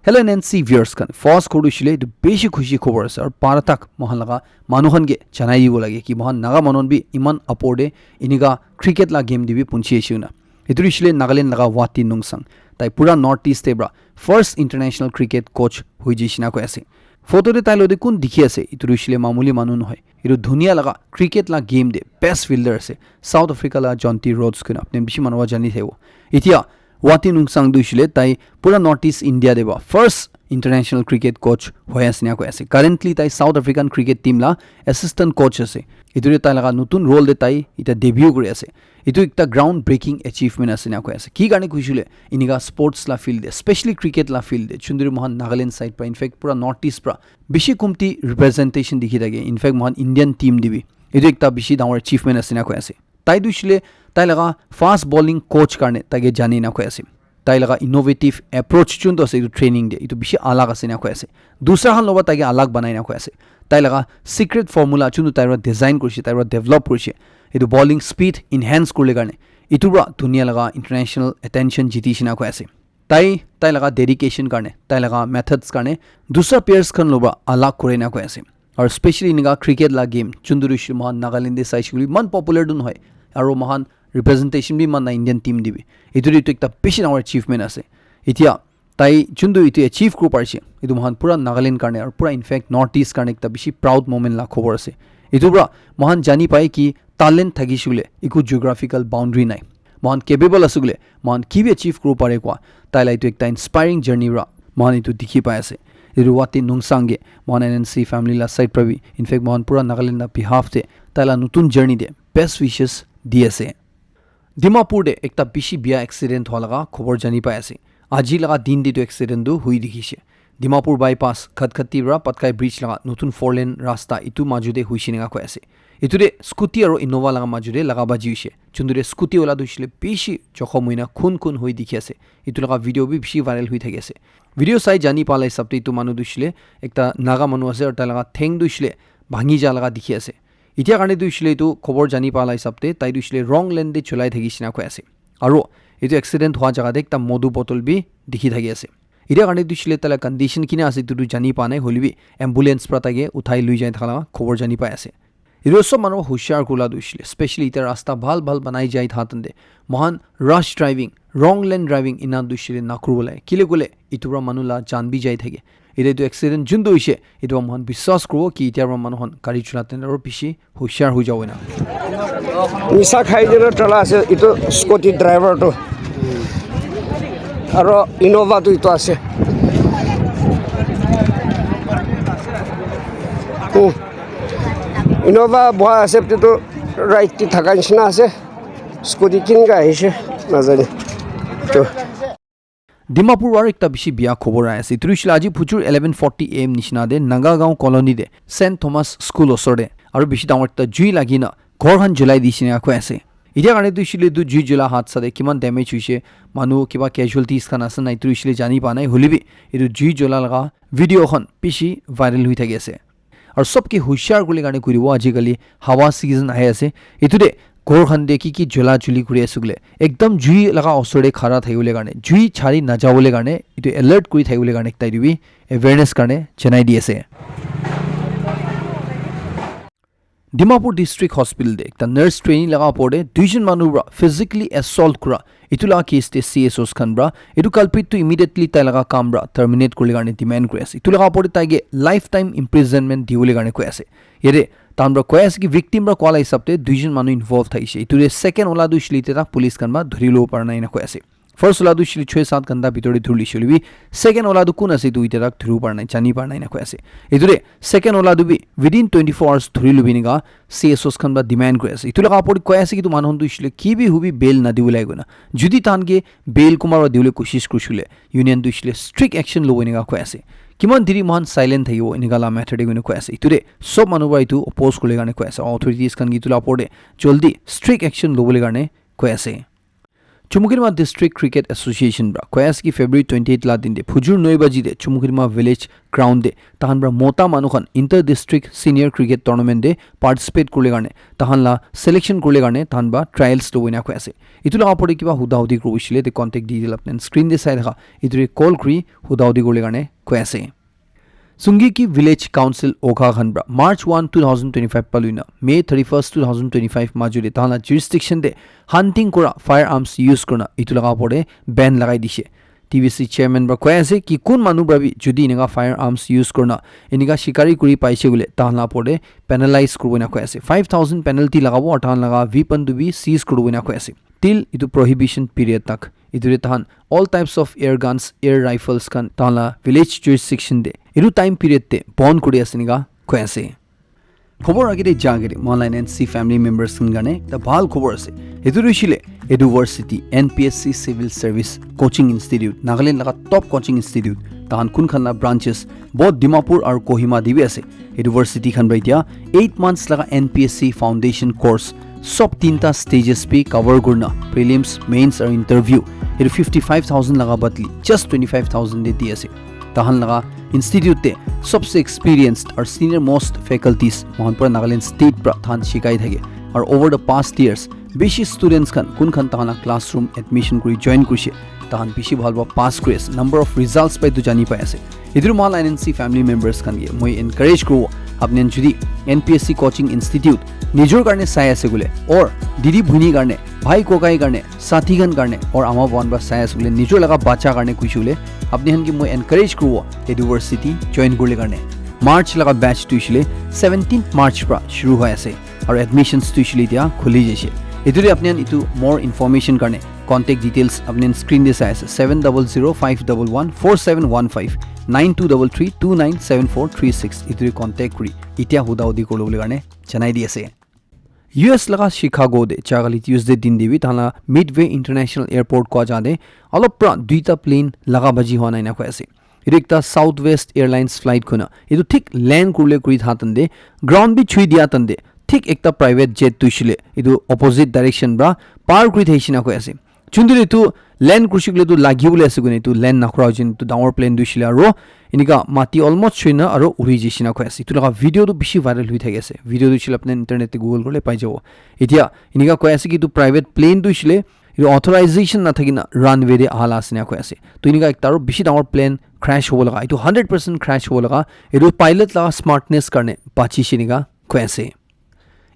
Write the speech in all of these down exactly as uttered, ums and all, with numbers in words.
Hello N N C viewers khan, first khobor tu hoishe le etu bishi khushi khobor ase, aru para tak moikhan laga manu khan ke janai dibo lage ki moikhan Naga manu khan bi iman apor te enika cricket la game te bi punchi ase na. Etu tu hoishe le Nagaland laga Wati Nungsang, tai pura North East te pra first international cricket coach hoi jaishe na koi ase. Photo te tai lo te kun dikhi ase, etu tu hoishe le mamuli manu nohoi. Etu dunia laga cricket la game te best fielder ase. South Africa la Jonty Rhodes koina apni bishi manu wa jani thaibo. Etia Wati Nungsang tu hoishe le tai pura North East India te ba first international cricket coach hoi ase na koi ase. Currently tai South African cricket team la assistant coach ase. Etu te tai laga notun role te tai eta debut kuri ase. Etu ekta ground breaking achievement ase na koi ase. Ki karne kuishe le enika sports la field te, specially cricket la field te, chunduri moikhan Nagaland side pra, in fact pura North East pra bishi kumti representation dikhi thake. In fact moikhan Indian team te bi etu ekta bishi dangor achievement ase na koi ase. Tai tu hoishe le tai laga fast bowling coach karne taike jani na koi ase. Tai laga innovative approach chuntu ase etu training te, etu bishi alag ase na koi ase. Dusra khan loba taike alag banai na koi ase. Tai laga secret formula chuntu tai pra design kurishe, tai pra develop kurishe, etu bowling speed enhance kurle karne, etu pra dunia laga international attention jiti she na koi ase. Tai, tai laga dedication karne, tai laga methods karne dusra players khan loba alag kure na koi ase. Aru specially enika cricket la game chuntu tu hoishe le moikhan Nagaland te saishe koile iman popular tu nohoi, aru moikhan representation bi iman na Indian team te bi. Etu tu, etu ekta bishi dangor achievement ase. Etia tai chuntu etu achieve kuri parishe, etu moikhan pura Nagaland karne aru pura in fact North East karne ekta bishi proud moment la khobor ase. Etu pra moikhan jani pai ki talent thakishe koile eku geographical boundary nai. Moikhan capable ase koile moikhan ki bi achieve kuribo pare koa. Tai la etu ekta inspiring journey pra moikhan etu dikhi pai ase. Etu Wati Nungsang ke moikhan N N C family la side pra bi, in fact moikhan pura Nagaland la behalf te tai la notun journey te best wishes di ase. Dimapur te ekta bishi bia accident hwa laga khobor jani pai ase. Aji laga din te tu accident tu hui dikhishe. Dimapur bypass Khatkhati pra Patkai bridge laga notun four lane rasta etu maju te huishe neka koi ase. Etu te scooty aru Innova laga maju te laga baji hoishe. Chuntu te scooty wala tu hoishe le bishi jokhom hoina khun khun hoi dikhi ase. Etu laga video bi bishi viral hoi thaki ase. Video sai jani pa la hisab te etu manu tu hoishe le ekta Naga manu ase aru tai laga theng tu hoishe le bhangi ja laga dikhi ase. Etia karne tu hoishe le etu khobor jani pa la hisab te tai tu hoishe le wrong lane te cholai thakishe na koi ase. Aru etu accident hwa jaga te ekta Modu bottle bi dikhi thaki ase. Etia karne tu hoishe le tai la condition kina ase etu tu jani pa nai, hoile bi ambulance pra taike uthai lui jai thaka la khobor jani pai ase. Etu sob manu hushar kurila tu hoishe le, specially etia rasta bhal bhal banai jai tha tante, moikhan rush driving, wrong lane driving ena tu hoishe le na kuribo lage. Kile koile etu pra manu la jaan bi jai thake. Etia etu accident juntu hoishe, etu pra moikhan biswas kuribo ki etia pra manu khan gari chola tante aro bishi hushar hoi jabo ena. Nisa khai kena chola ase etu scooty driver tu. Aro Innova tu etu ase. Hmm. Innova boha ase etu tu right te thaka nishina ase. Scooty kineka ahishe najane. Tu. Dimapur aro ekta bishi bia khobor ahi ase. Etu hoishe le aji phujur eleven forty A M nishina te Nagagaon colony te Saint Thomas School osor te aro bishi dangor ekta jui lagi na ghor khan julai dishe ena koi ase. Etia karne tu hoishe le etu jui jula hadsa te kiman damage hoishe, manu kiba casualties khan ase na etu hoishe le jani pa nai, hoile bi etu jui jula laga video khan bishi viral hoi thaki ase. Aru sob ke hushar kuribole karne kuribo, ajikali hawa season ahi ase. Etu te ghor khan te ki ki jola joli kuri ase koile, ekdam jui laga osor te khara thakibole karne, jui chari najabole karne, etu alert kuri thakibole karne ekta etu bi awareness karne janai di ase. Dimapur District Hospital te ekta nurse trainee laga opor te duijon manu para physically assault kura, etu laga case te C S Os khan para etu culprit tu immediately tai laga kam para terminate kuribole karne demand kuri ase. Etu laga opor te tai ke lifetime imprisonment dibole karne koi ase. Yate tahan para koi ase ki victim para koa laga hisab te duijon manu involve thakishe. Etu te second wala tu hoishe le etia tak police khan para dhuri lobo para nai ena koi ase. First wala tu hoishe le choi sat ghanta bitor te dhuri loishe hoile bi, second wala tu kun ase etu etia tak dhuribo para nai, jani para nai ena koi ase. Etu te second wala tu bi within twenty four hours dhuri lobi enika C S Os khan para demand kuri ase. Etu laga opor te koi ase ki etu manu khan tu hoishe le ki bi hobi bail nadibo lage koina. Jodi tahan ke bail kunba para dibole koshish kurishe koile, union tu hoishe le strict action lobo enika koi ase. Kiman deri moikhan silent thakibo enika la matter te koina koi ase. Etu te sob manu para etu oppose kuribole karne koi ase. Authorities khan ke etu la opor te jaldi strict action lobole karne koi ase. Chumukedima District Cricket Association pra koi ase ki February twenty-eight la din te phujur nine baji te Chumukedima Village Ground te tahan pra mota manu khan Inter District Senior Cricket Tournament te participate kurle karne, tahan la selection kurle karne tahan pra trials loboi na koi ase. Itu laga opor te kiba huda hudi kuribo hoishile te contact detail apni screen te sai thaka itu te call kuri huda hudi kurle karne koi ase. Sungiki Village Council Okha khan pra March one, two thousand twenty-five paluina May thirty-first, two thousand twenty-five majuli tahan la jurisdiction te hunting kura firearms use kurna itu laga opor te ban lagai dishe. T V C chairman pra koi ase ki kun manu pra bi jodi enika firearms use kurna enika shikari kuri paise bole tahan la opor te penalize kuribo na koi ase. Five thousand penalty lagabo aru tahan laga weapon tu bi seize kuribo na koi ase. Till itu prohibition period tak itu te tahan all types of air guns, air rifles khan tahan la village jurisdiction te itu time period te bon kuri ase enika koi ase. Khobor agete jagete moi la N C family members khan karne ekta bhal khobor ase. Etu tu hoishile Eduversity N P S C Civil Service Coaching Institute, Nagaland laga top coaching institute. Tahan kun khan la branches both Dimapur aru Kohima te bi ase. Eduversity khan pra etia eight months laga N P S C foundation course sob tinta stages bi cover kurna prelims, mains aru interview etu fifty five thousand laga badli just twenty five thousand te di ase. Tahan laga institute te sobse experienced aru senior most faculties mohan pura Nagaland state pra tahan shikai thake. Aru over the past years bishi students khan kun khan tahan la classroom admission kuri join kurishe, tahan bishi bhal pra pass kuri ase. Number of results pa etu jani pai ase. Etu moi la N C family members khan ke moi encourage kuribo, apni khan jodi N P S C coaching institute nijor karne sai ase koile or didi bhuni karne, bhai kokai karne, sathi khan karne or ama buan pra sai ase koile nijor laga bacha karne kuishe koile apni khan ke moi encourage kuribo Eduversity join kurle karne. March laga batch tu hoishile seventeenth March pra shuru hoi ase aru admissions tu hoishile etia khuli jaise. Etu te apni khan etu more information karne contact details apni khan screen te sai ase, seven double zero five double one four seven one five, nine two double three two nine seven four three six. Etu te contact kuri etia huda hudi kuribole karne janai di ase. U S laga Chicago te jagali Tuesday din te bi tahan la Midway International Airport kua jaga te alop pra duita plane laga baji hua nai na koi ase. Etu ekta Southwest Airlines flight koina etu thik land kurle kuri tha tande ground bi chui dia tande thik ekta private jet tu hoishile etu opposite direction pra par kuri thaishe na koi ase. Chuntu etu land kurishe koile tu lagi bole ase koina etu land nakura hoishe etu dangor plane tu hoishile aro enika mati almost chuina aro uri jaishe na koi ase. Etu laga video tu bishi viral hoi thaki ase. Video tu hoishile apni internet te Google kurle pai jabo. Etia enika koi ase ki etu private plane tu hoishile etu authorization nathaki na runway te aha la ase na koi ase. Tu enika ekta aro bishi dangor plane crash hobo laga, etu hundred percent crash hobo laga, etu pilot laga smartness karne bachishe enika koi ase.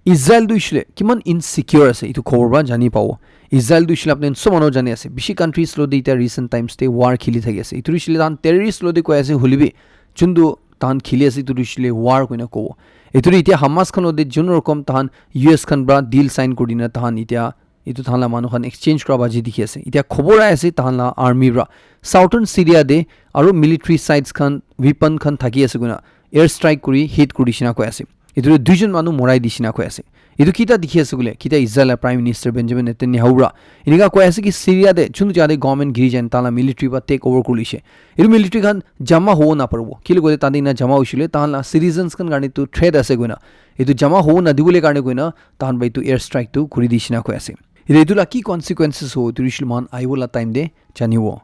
Israel tu hoishile kiman insecure ase etu khobor pra jani pabo. Israel tu hoishile apni khan sob manu jani ase bishi countries lo de etia recent times te war kheli thaki ase. Etu hoishile tahan terrorist lo de koi ase hoile bi juntu tahan kheli ase etu hoishile war koina kobo. Etu etia Hamas khan lo de jun rokom tahan U S khan pra deal sign kuri dina tahan etia etu tahan la manu khan exchange kura baji dikhi ase. Etia khobor ahi ase tahan la army pra Southern Syria te aro military sites khan weapon khan thaki ase koina air strike kuri hit kuri dishina koi ase. Etu te duijon manu morai dishina koi ase. Etu kita dikhi ase koile kita Israel la Prime Minister Benjamin Netanyahu pra enika koi ase ki Syria te chunu jaga te government giri jai na tahan la military pra take over kuri lishe. Etu military khan jama hobo naparibo kile koile tate ena jama hoishile tahan la citizens khan karne etu threat ase koina etu jama hobo nadibole karne koina tahan pra etu air strike tu kuri dishina koi ase. Etu etu la ki consequences hobo etu hoishile mohan ahibo la time te janibo.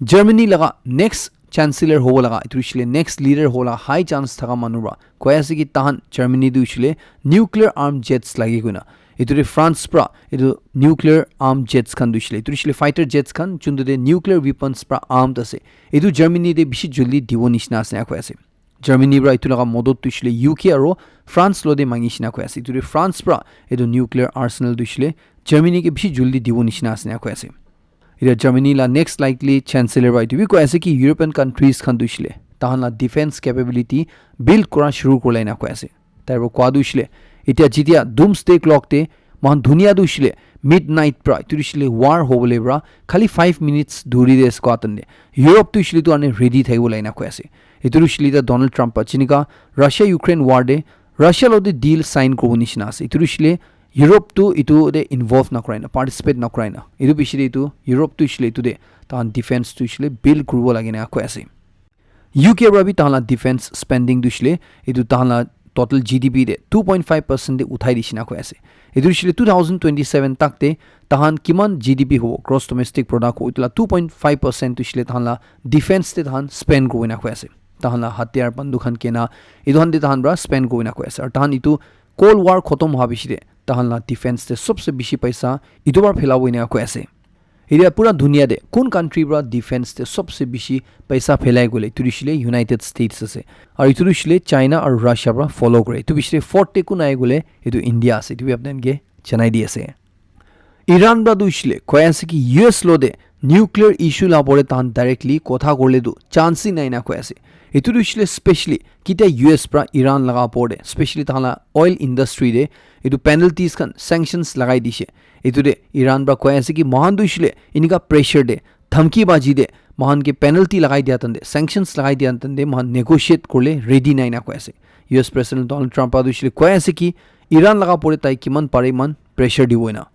Germany laga next chancellor hobo laga etu hoishile next leader hobo laga high chance thaka manu pra koi ase ki tahan Germany tu hoishile nuclear armed jets lagi koina etu te France pra etu nuclear armed jets khan tu hoishile etu hoishile fighter jets khan juntu te nuclear weapons pra armed ase etu Germany te bishi joldi dibo nishina ase na koi ase. Germany pra etu laga modot tu hoishile U K aro France lo de mangi shina koi ase. Etu de France pra etu nuclear arsenal tu hoishile Germany ke bishi joldi dibo nishina ase na koi ase. Etia Germany la next likely chancellor pra etu bi koi ase ki European countries khan tu hoishile tahan la defense capability build kura shuru kurle na koi ase. Tai pra kua tu hoishile etia jitia doomsday clock te mohan dunia tu hoishile midnight pra etu hoishile war hobole pra khali five minutes duri de ase kua tande Europe tu hoishile tu ane ready thakibo lai na koi ase. Etu tu hoishile ta Donald Trump pa jinika Russia Ukraine war te Russia lo te deal sign kuribo nishina ase. Etu tu hoishile Europe tu etu te involve nakurai na, participate nakurai na. Etu bishi de etu Europe tu hoishile etu de tahan defense tu hoishile build kuribo lage na koi ase. U K pra bi tahan la defense spending tu hoishile etu tahan la total G D P de two point five percent de uthai dishina koi ase. Etu hoishile two thousand twenty-seven tak te tahan kiman G D P hobo, gross domestic product hobo, etu la two point five percent tu hoishile tahan la defense te tahan spend kurina koi ase. Tahan la hatiyar bandu khan kena, etu khan te tahan pra spend kurina koi ase. Aru tahan etu Cold War khotom howa bishi de tahan la defense te sobse bishi paisa etu para phelabo ena koi ase. Etia pura dunia de kun country para defense te sobse bishi paisa phelai koile etu hoishile United States ase. Aru etu hoishile China aru Russia para follow kore. Etu bishi de fourth te kun ahi koile etu India ase. Etu bi apni khan ke janai di ase. Iran para tu hoishile koi ase ki U S lo de nuclear issue la pore tahan directly kotha korle tu chance hi nai na koi ase. Etu tu hoishile specially kitia U S para Iran laga pore de, specially tahan la oil industry de etu penalties khan, sanctions lagai dishe. Etu de Iran para koi ase ki mohan tu hoishile inika pressure de, dhamki baji de mohan ke penalty lagai dia tande, sanctions lagai dia tande mohan negotiate korle ready nai na koi ase. U S President Donald Trump para tu hoishile koi ase ki Iran laga pore tai kiman pare iman pressure dibo ena.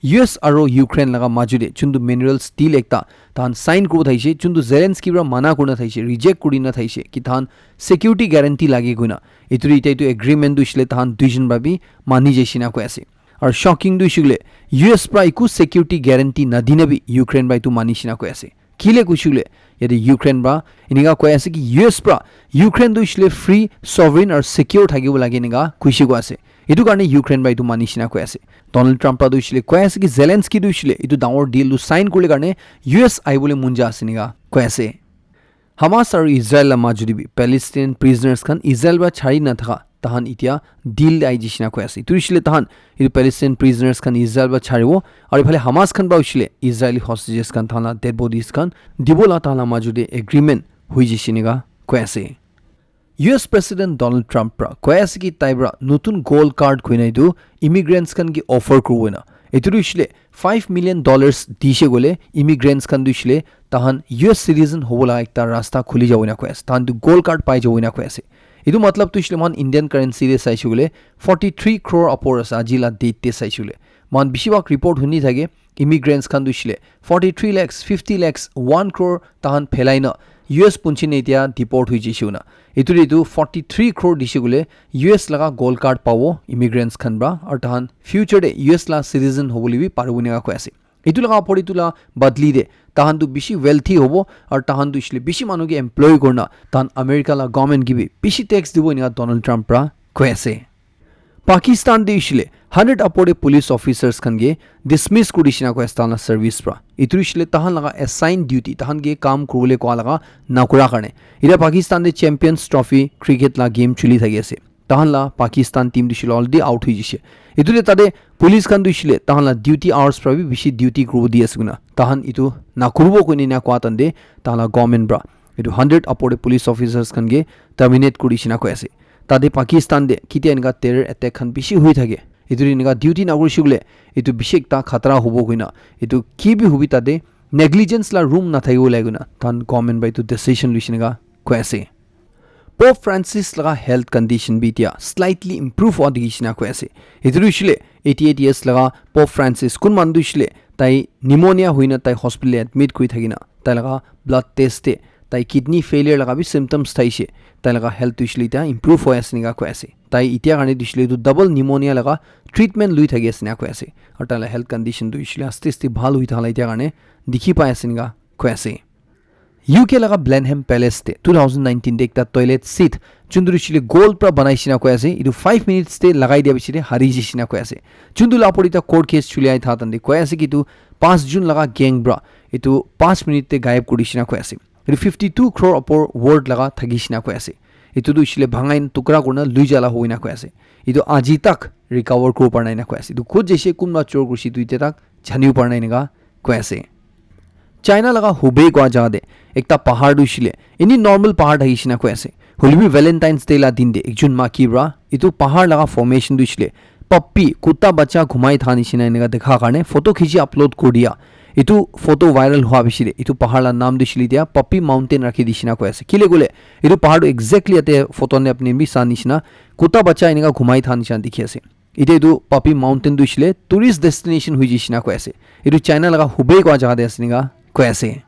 U S aro Ukraine laga maju de chuntu minerals deal ekta tahan sign kuribo thakishe, chuntu Zelensky para mana kurina thakishe, reject kurina thakishe ki tahan security guarantee lage koina. Etu ite etu agreement tu hoishile tahan duijon para bi mani jaishina koi ase. Aru shocking tu hoishile U S para eku security guarantee nadina bi Ukraine para etu manishina koi ase. Kile kuishile yate Ukraine para enika koi ase ki U S para Ukraine tu hoishile free, sovereign aru secure thakibo lage enika kuishi koi ase. Etu karne Ukraine para etu manishina koi ase. Donald Trump para tu hoishile koi ase ki Zelensky tu hoishile etu dangor deal tu sign kurle karne U S ahibole mon ja ase enika koi ase. Hamas aru Israel la maju de bi Palestinian prisoners khan Israel para chari na thaka tahan itia deal de ahi jishina koi ase. Etu hoishile tahan etu Palestinian prisoners khan Israel para charibo aru ephale Hamas khan para hoishile Israeli hostages khan tahan la dead bodies khan dibo la tahan la maju de agreement hui jishe enika koi ase. U S President Donald Trump para koi ase ki tai para notun gold card koina etu immigrants khan ke offer kuribo na. Etu tu hoishile five million dollars dishe koile immigrants khan tu hoishile tahan U S citizen hobo laga ekta rasta khuli jabo ena koi ase. Tahan tu gold card pai jabo ena koi ase. Etu matlab tu hoishile mohan Indian currency de saishe koile forty three crore apor ase aji la date de saishe koile. Mohan bishi bhag report huni thake immigrants khan tu hoishile forty three lakhs, fifty lakhs, one crore tahan phelai na U S punchi na etia deport hui jaishe koina. Etu de etu forty three crore dishe koile U S laga gold card pabo immigrants khan para aru tahan future de U S la citizen hobole bi paribo ena koi ase. Etu laga opor etu la badli de tahan tu bishi wealthy hobo aru tahan tu hoishile bishi manu ke employ kurna tahan America la government ke bi bishi tax dibo ena Donald Trump para koi ase. Pakistan de hoishile hundred apor de police officers khan ke dismiss kuri dishina koi ase tahan la service para. Etu hoishile tahan laga assign duty, tahan ke kam kuribole koa laga nakura karne. Etia Pakistan de Champions Trophy cricket la game chuli thaki ase. Tahan la Pakistan team tu hoishile already out hui jishe. Etu de tate police khan tu hoishile tahan la duty hours para bi bishi duty kuribo di ase koina. Tahan etu nakuribo koina ena koa tande tahan la government para etu hundred apor de police officers khan ke terminate kuri dishina koi ase. Tate Pakistan de kitia enika terror attack khan bishi hui thake. Etu de enika duty nakuri shibole etu bishi ekta khatara hobo koina. Etu ki bi hobi tate negligence la room nathakibo lai koina tahan government para etu decision luishe enika koi ase. Pope Francis laga health condition bi etia slightly improve howa dikhi shina koi ase. Etu tu hoishile eighty eight years laga Pope Francis kun manu tu hoishile tai pneumonia hoina tai hospital te admit kuri thakina tai laga blood test te tai kidney failure laga bi symptoms thaishe. Tai laga health tu hoishile etia improve hoi ase enika koi ase. Tai etia karne tu hoishile etu double pneumonia laga treatment lui thaki ase enika koi ase. Aru tai laga health condition tu hoishile aste aste bhal hoi thaka la etia karne dikhi pai ase enika koi ase. U K laga Blenheim Palace te two thousand nineteen te ekta toilet seat chuntu tu hoishile gold para banai shina koi ase. Etu five minutes te lagai dia bishi te hari jai shina koi ase. Chuntu la opor ekta court case chuli ai tha tande koi ase ki etu five June laga gang para etu five minute te gayab kuri shina koi ase. Etu fifty two crore opor worth laga thaki shina koi ase. Etu tu hoishile bhangai na tukra kurina lui jala hoi na koi ase. Etu aji tak recover kuri bo para nai na koi ase. Etu khud jaise kunba chor kurishi etu ite tak janibo para nai enika koi ase. China laga Hubei kua jaga te ekta pahar tu hoishile eni normal pahar thaki shina koi ase. Hoile bi Valentine's Day la din te ekjon maki para etu pahar laga formation tu hoishile puppy, kutta bacha ghumai tha nishina enika dekha karne photo khichi upload kuri dia. Etu photo viral hua bishi te etu pahar la naam tu hoishile etia Puppy Mountain rakhi dishina koi ase. Kile koile etu pahar tu exactly yate photo te apni bi sa nishina kutta bacha enika ghumai tha nishina dikhi ase. Etia etu Puppy Mountain tu hoishile tourist destination hoi jai shina koi ase. Etu China laga Hubei kua jaga te ase enika koi ase.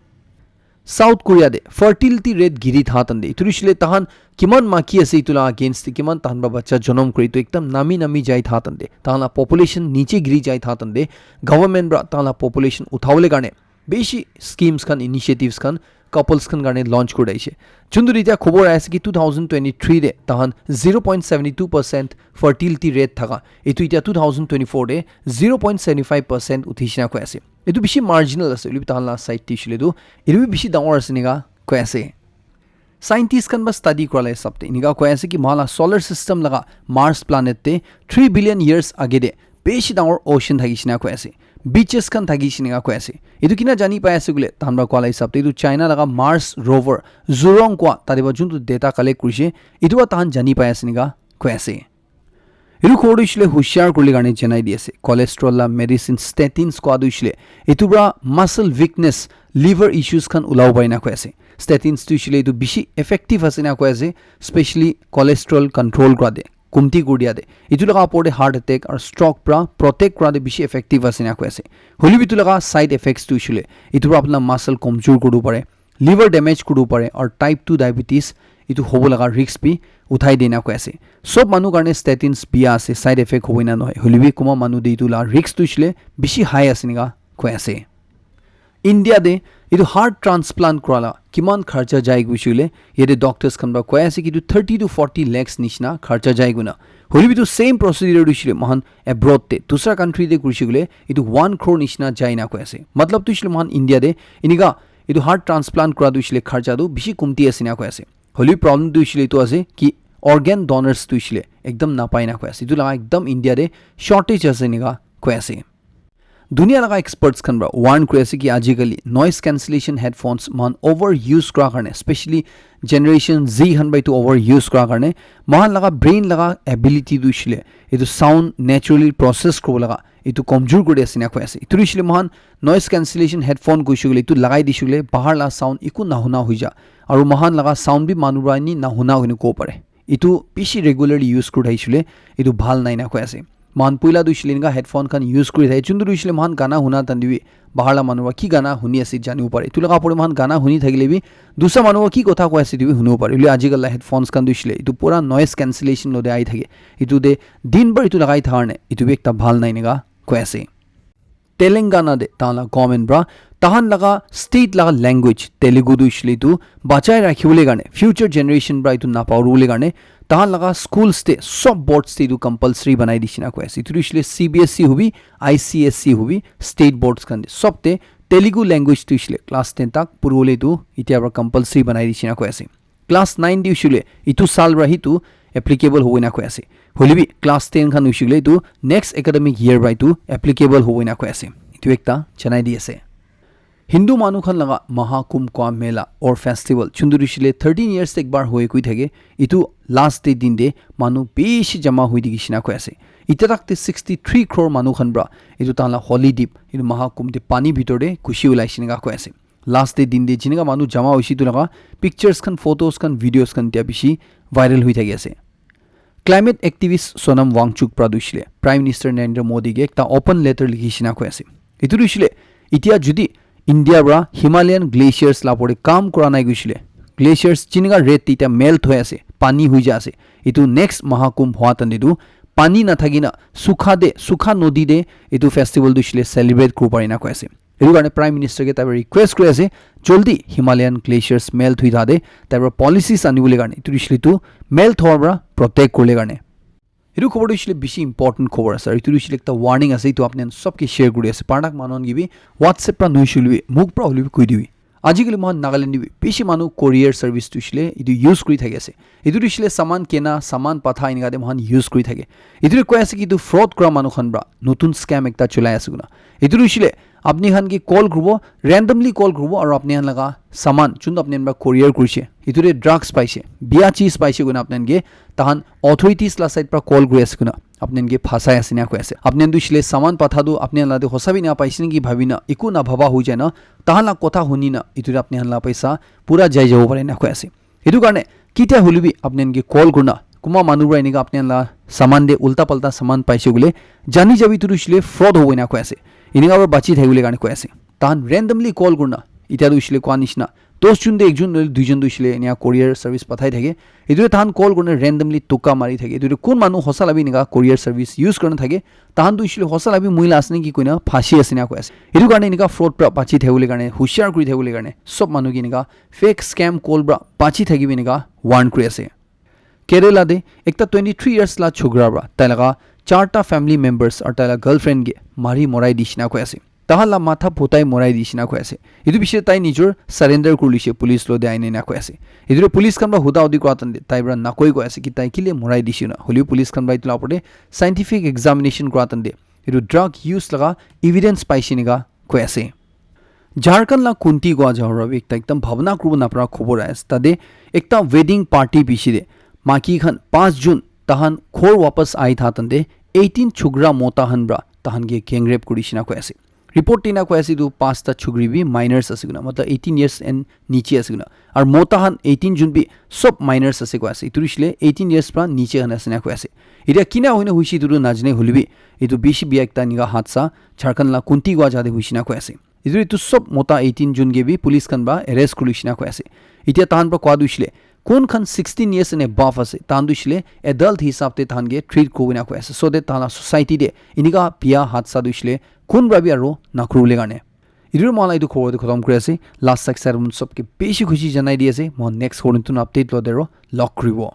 South Korea de fertility rate giri tha tande, itu hoishe le tahan kiman maki ase itu la against te, kiman tahan pra bacha jonom kure, itu ekdam nami nami jai tha tande, tahan la population niche giri jai tha tande, government pra tahan la population uthabole karne bishi schemes khan, initiatives khan couples khan karne launch kuri daishe. Chuntu itya khobor aise ki two thousand twenty-three de tahan zero point seventy two percent fertility rate thaka, itu itya two thousand twenty-four de zero point seventy five percent uthishina koi ase. Itu bishi marginal ase, hoilebi tahan la side te hoishe le tu, itu bi bishi dangor ase enika koi ase. Scientist khan ba study kura la hisab te enika koi ase ki mohan la solar system laga Mars planet te three billion years age de bishi dangor ocean thakishe enika koi ase. Beaches khan thakishe enika koi ase. Itu kina jani pai ase koile, tahan pra koa la hisab te itu China laga Mars rover Zhurong koa tate pra juntu data collect kurishe, itu pra tahan jani pai ase enika koi ase. Itu khobor tu hoishe le hushiar kuribole karne janai di ase. Cholesterol la medicine statins koa tu hoishe le itu pra muscle weakness, liver issues khan ulabo pare enika koi ase. Statins tu hoishe le itu bishi effective ase enika koi ase, specially cholesterol control kura de, kumti kuri dia de. Itu laga opor te heart attack aru stroke pra protect kura de bishi effective ase enika koi ase. Hoilebi itu laga side effects tu hoishe le itu pra apna muscle komjor kuribo pare, liver damage kuribo pare, aru type two diabetes itu hobo laga risk bi uthai de enika koi ase. Sob manu karne statins biya ase, side effect hobo ena nohoi. Hoilebi kunba manu de itu la risk tu hoishe le bishi high ase enika koi ase. India de itu heart transplant kura la kiman kharcha jai koishe koile, yate doctors khan pra koi ase ki itu thirty to forty lakhs nishina kharcha jai koina. Hoilebi itu same procedure tu hoishe le mohan abroad te, dusra country te kurishe koile, itu one crore nishina jai enika koi ase. Matlab tu hoishe le mohan India de enika itu heart transplant kura tu hoishe le kharcha tu bishi kumti ase enika koi ase. Hoilebi problem tu hoishe le itu ase ki organ donors tu hoishe le ekdam napai enika koi ase. Itu laga ekdam India de shortage ase enika koi ase. Dunia laga experts khan pra warn kuri ase ki ajikali noise cancellation headphones mohan over use kura karne, specially generation Z khan pra itu over use kura karne, mohan laga brain laga ability tu hoishe le itu sound naturally process kuribo laga itu komjor kuri ase enika koi ase. Itu hoishe le mohan noise cancellation headphone koishe koile itu lagai dishe koile bahar la sound eku nahuna hoi ja, aru mohan laga sound bi manu pra ni nahuna hoine kobo pare. Itu bishi regularly use kuri thakishi le itu bhal nai enika koi ase. Mohan puila tu hoishe le enika headphone khan use kuri thake, chuntu tu hoishe le mohan gana huna tande bi bahar la manu pra ki gana huni ase janibo pare. Itu laga opor te mohan gana huni thakile bi dusra manu pra ki kotha koi ase itu bi hunibo pare. Hoile ajikal la headphones khan tu hoishe le itu pura noise cancellation lo de ahi thake. Itu de din bhar itu lagai thaka karne itu bi ekta bhal nai enika koi ase. Telangana de tahan la government pra tahan laga state laga language Telugu tu hoishe le itu bachai rakhibole karne, future generation pra itu napauribole karne, tahan laga schools te sob boards te itu compulsory banai dishe enika koi ase. Itu tu hoishe le C B S E hobi, I C S E hobi, state boards khan te sob te Telugu language tu hoishe le class ten tak puribole itu itya pra compulsory banai dishe enika koi ase. Class nine de hoishe le itu saal pra hi itu applicable hobo enika koi ase. Hoilebi class ten khan hoishe le itu next academic year pra itu applicable hobo enika koi ase. Itu ekta janai di ase. Hindu manu khan laga Mahakumbh koa mela or festival, chuntu tu hoishe le thirteen years te ekbar hoi koi thake. Itu last day din de manu bishi jama hoi thakishe enika koi ase. Itya tak te sixty three crore manu khan pra itu tahan la holy dip, itu Mahakumbh de pani bitor de khushi ulaishe enika koi ase. Last day din de jinika manu jama hoishe itu laga pictures khan, photos khan, videos khan itya bishi viral hoi thaki ase. Climate activist Sonam Wangchuk pra tu hoishe le Prime Minister Narendra Modi ke ekta open letter likhishe enika koi ase. Itu tu hoishe le itya judi India pra Himalayan glaciers la opor te kam kura nai koishe le, glaciers jinika red te itya melt hoi ase, pani hoi ja ase, itu next Mahakumbh hua tande tu pani nathakina sukha de, sukha nodi de itu festival tu hoishe le celebrate kuribo pare enika koi ase. Etu karne Prime Minister ke tai para request kuri ase, jaldi Himalayan glaciers melt hui thaka te tai para policies ani bole karne, etu hoishe le tu melt howa para protect kuri bole karne. Etu khobor tu hoishe le bishi important khobor ase, aru etu hoishe le ekta warning ase, etu apni khan sob ke share kuri ase, paranak manu khan ke bi WhatsApp para nohoishe le bi, mok para hoile bi koi dibi. Aji kali moikhan Nagaland te bi bishi manu courier service tu hoishe le etu use kuri thaki ase. Etu tu hoishe le saman kena, saman patha enika te moikhan use kuri thake. Etu tu koi ase ki etu fraud kura manu khan para notun scam ekta cholai ase koina. Etu tu hoishe le apni khan ke call kuribo, randomly call kuribo, aru apni khan laga saman, juntu apni khan para courier kurishe, etu te drugs paishe, biya cheez paishe koina apni khan ke tahan authorities la side para call kuri ase koina apni khan ke phasai ase ena koi ase. Apni khan tu hoishe le saman patha tu apni khan la te hosa bi ena paishe naki bhabi na, eku na bhaba hoi jai na, tahan la kotha huni na, etu te apni khan la paisa pura jai jabo pare ena koi ase. Etu karne ketia hoile bi apni khan ke call kurina, kunba manu para enika apni khan la saman te ulta palta saman paise koile, jani jabi etu tu hoishe le fraud hobo ena koi ase. Enika para bachi thaki bole karne koi ase. Tahan randomly call kurina, etia tu hoishe le koa nishina, Dos jun te ekjon nohole duijon tu hoishe le enika courier service pathai thake. Etu te tahan call kurina randomly tuka mari thake. Etu te kun manu hosa la bi enika courier service use kurina thake. Tahan tu hoishe le hosa la bi moi la ase neki koina phasi ase enika koi ase. Etu karne enika fraud pra bachi thakibole karne, hushiar kuri thakibole karne, sob manu ke enika fake scam call pra bachi thakibi enika warn kuri ase. Kerala te ekta twenty three years la chokra pra tai laga charta family members aru tai la girlfriend ke mari morai dishina koi ase. Tahan la matha phutai morai dishina koi ase. Etu piche tai nijor surrender kuri lishe police lo de aine na koi ase. Etu police khan pra huda hudi kura tante tai pra nakoi koi ase ki tai kile morai dishina. Hoilebi police khan pra etu la opor te scientific examination kura tante etu drug use laga evidence paishe enika koi ase. Jharkhand la Kunti koa jagah pra bi ekta ekdam bhabna kuribo napara khobor ahi ase. Tate ekta wedding party piche te maiki khan panch jun tahan ghor wapas ahi tha tante eighteen chokra mota khan pra tahan ke gang rape kuri shina koi ase. Report te ena koi ase etu panchta chokri bi minors ase koina, matlab eighteen years and niche ase koina. Aru mota khan eighteen jun bi sob minors ase koi ase. Etu hoishe le eighteen years pra niche khan ase na koi ase. Etia kina hoina hoishe etu tu najane hoilebi etu bishi biya ekta enika hadsa Jharkhand la Kunti koa jagah te hoishe na koi ase. Etu, etu sob mota eighteen jun ke bi police khan pra arrest kuri shina koi ase. Etia tahan pra koa tu hoishe le kun khan sixteen years and above ase, tahan tu hoishe le adult hisab te tahan ke treat kurina koi ase. So that tahan la society te enika biya hadsa tu hoishe le kun pra bi aro nakuribole karne. Etu moi la etu khobor te khotom kuri ase. Last tak sar mun sob ke bishi khushi janai di ase. Moi next khobor notun update lo dero log kuribo.